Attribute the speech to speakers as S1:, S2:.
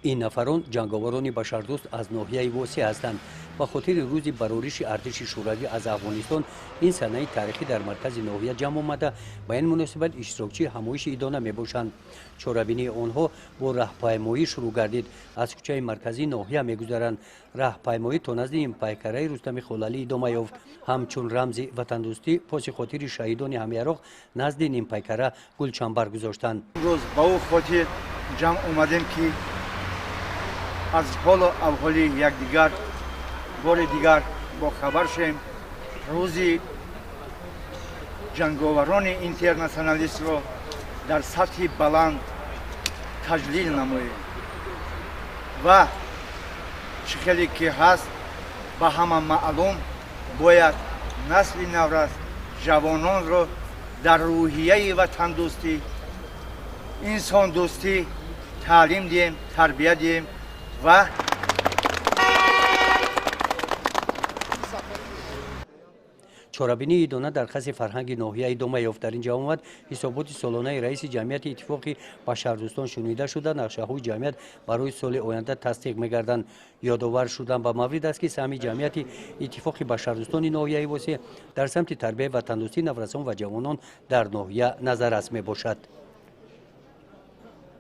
S1: Ин нафарон ҷанговарони башардӯст аз ноҳияи Восеъ ҳастанд. Ба хотири рӯзи барориши артиши Шӯравӣ аз Афғонистон ин санаи таърихӣ дар маркази ноҳия ҷамъ омада, ба ин муносибат иштирокчии ҳамоиши идона мебошанд. Чорабинии онҳо бо раҳпаймоӣ шурӯъ гардид. Аз кӯчаи марказии ноҳия мегузаранд. Раҳпаймоӣ то назди нимпайкараи Рустами Холалӣ идома ёфт. Ҳамчун рамзи ватандӯстӣ поси хотири шаҳидони ҳамяроқ назди нимпайкара гулчамбар гузоштанд.
S2: Имрӯз ба ӯ хотир ҷамъ омадем, ки аз ҳолу авҳоли якдигар бори дигар бохабар шем. Рӯзи ҷанговарони интернационалистро дар сатҳи баланд таҷлил намоем ва чӣ хеле ки ҳаст, ба ҳама маълум, бояд насли наврас, ҷавононро дар рӯҳияи ватандӯстӣ, инсондӯстӣ таълим диҳем, тарбия диҳем ва
S1: Чорабинии идона дар қасри фарҳанги ноҳия идома ёфт. Дар ин ҷамъомад ҳисоботи солонаи раиси ҷамъияти Иттифоқи башардӯстон шунида шуда, нақшаҳои ҷамъият барои соли оянда тасдиқ мегарданд. Ёдовар шудан ба маврид аст, ки саҳми ҷамъияти Иттифоқи башардӯстони ноҳияи Восеъ дар самти тарбияи ватандӯстии наврасон ва ҷавонон дар ноҳия назаррас мебошад.